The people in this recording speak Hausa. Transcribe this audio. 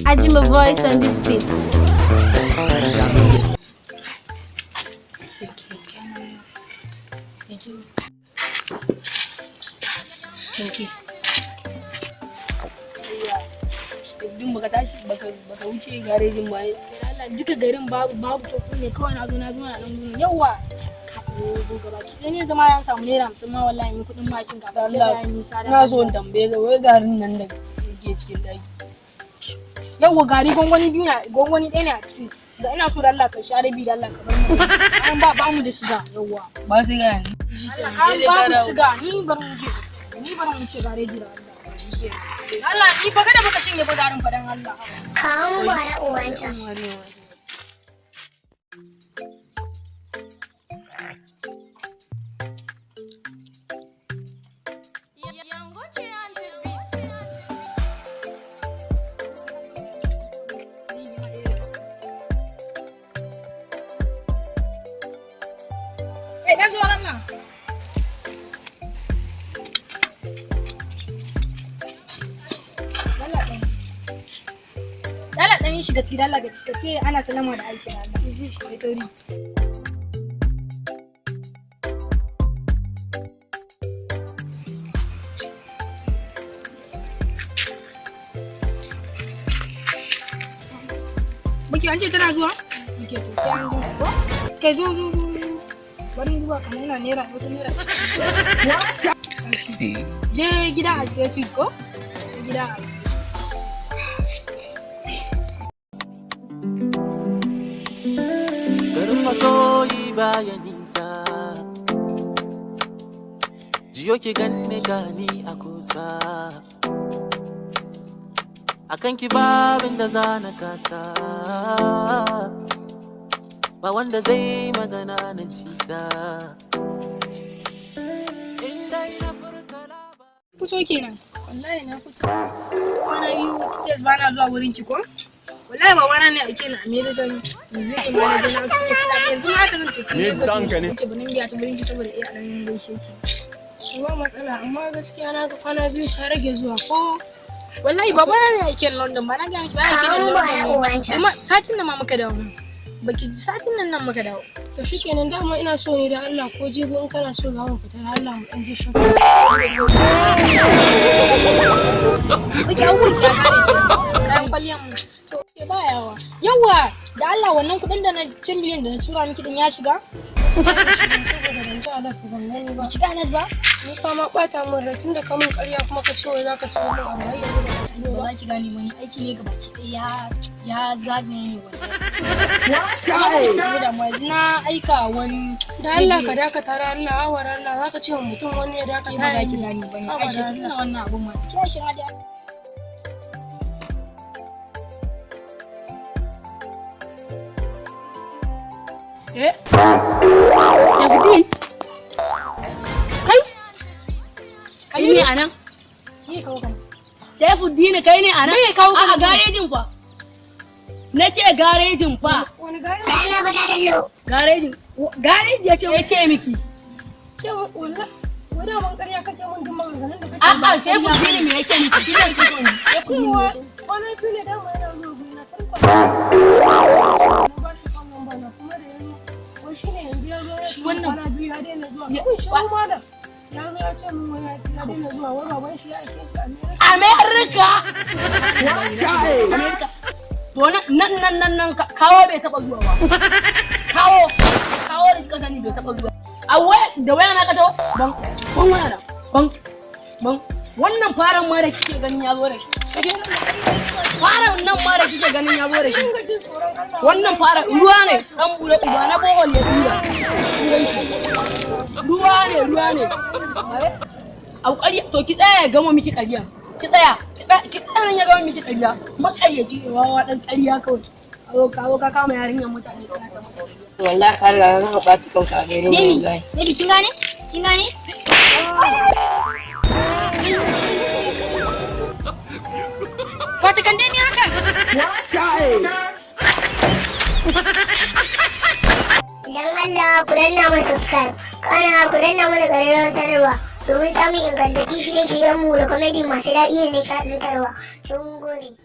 Ajima voice on this beat. Thank you. Thank you. Duk baka tashi baka wuce garejin ba. Allah, duka garin babu tofu ne kawai. Na zo na nan gurin yawa ka go gaba ki ne zama yan samu naira 50 ma, wallahi in kudin mashin kafin sai Allah, ya yi nisa da na so in tambaye ka, wai garin nan da ke cikin daki. Yawa, gari gwangwani biyu na, gwangwani ɗaya ne a ciki da ina so da Allah ka sha rabi, da Allah ka bar mu an ba mu da siga, yawa. Ba su ga yanzu. An ba mu siga. Ni bar mu ce gareji da Allah. Allah, ni fa kada baka shinge fa garin fa, dan Allah. Kawun gwara uwancan. Eh, dan zuwa nan. Dalla dan. Dalla dan yi shiga ciki, dalla ga ka ce ana salama da Aisha, da Allah. Kai sauri. Muke an ce tana zuwa? Muke to sai an jima ko? Kai, zo zo zo. Bari duba kamar yana naira wata naira. Je gida a siya sweet ko? Je gida a siya. Garin masoyi baya nisa. Jiyo ki ganni, gani a kusa. Akan ki babin da za na kasa. Ba wanda zai magana na cisa. In dai na furta labari. Fito kenan. Wallahi na fito. Kwana biyu, 2 days ba na zuwa wurin ki ko? Wallahi baba na ne ake ni America, yanzu ne ma na je na so kuɗaɗe. Yanzu ma haka zan tafi Me Lagos zanka ne? ne. Ce bari in biya ta wurin ki saboda iya ɗan gaishe ki. Ba matsala, amma gaskiya na ga kwana biyu ka rage zuwa ko? Wallahi baba na ne ake London ba na ga miki ba ake Kawun gwara London. uwancan. Kuma satin nan ma muka dawo. Baki ji, satin nan nan muka dawo. To shikenan, dama ina so ne da Allah ko jibi in kana so za mu fita, da Allah mu dan je shopping. Kake abubuwan ki ya kare kenan. Kayan kwalliyan mu. To ke ba yawa. Yawa, da Allah wannan kuɗin da na cin miliyan da na tura miki din ya shiga? Saboda ban ji alert ban gani ba. Ba ki gane ba? Ni ka ma bata min rai tunda ka min ƙarya kuma ka ce wai za ka turo min abu, har yanzu ba ka turo Ba ba. za ki gane wani aiki ne gaba ki ɗaya ya zagaye ni wallahi. Amma kada ki samu damuwa, yanzu na aika wani. Da Allah ka dakata, da Allah awar Allah za ka ce wa mutum wani ya dakata. Ke ba za ki gane ba ne. Haba da Aisha, ki tuna wannan abun ma. Ki Aisha ma dai. Eh? Saifuddin? Kai? Kai ne a nan? Ni kawo kan. Saifuddin, kai ne a nan? Me kawo A kan? Garejin fa. Na ce garejin fa. Wani gari? Allah ba ta kallo. Garejin. Gareji ya ce ya ce miki. Ce wallahi wani man ƙarya kake mun, duk maganganun da kake. A'a, Saifuddin me yake miki? Shi ne kake so ni. Saifuddin Cewa me yake? kwana biyu ne dama yana zuwa gurina tun kwana na ba shi phone number na, kuma da yanzu wai shine yanzu ya zo ya ce Wannan- kwana biyu ya daina zuwa. Ya- Kun shiru malam, ya zo ya ce min wai ya daina zuwa, wai baban shi ya aike shi America. America. America. To nan nan nan nan nan kawo bai taba zuwa ba. Kawo kawo da kika sani bai taba zuwa. A waya da waya na ka taho, ban ban waya na ban ban wannan faran ma da kike ganin ya zo da shi. Faran nan ma da kike ganin ya zo da shi. Dinga jin tsoron Allah. Wannan fara ruwa ne dan bule uba na borehole ya dura. Ruwa ne, ruwa ne. Au ƙarya, to ki tsaya ya gama miki ƙarya. Ki tsaya, ki tsaya, ki tsaya nan ya gama miki ƙarya. Maƙaryaci, wawa, dan ƙarya kawai. Kawo kawo ka kama yarinyar mutane kana ta mata ƙarya. Wallahi ka riga ka ɓata kanka a gare ni. Baby, wallahi. baby, kin gane? Kin gane? Wata kan dai ni haka. Dan Allah ku danna mana subscribe. Kana ku danna mana ƙararrawar sanarwa. Domin samun ingantattun shirye-shiryenmu da comedy masu daɗi da nishaɗantarwa. Sun gode.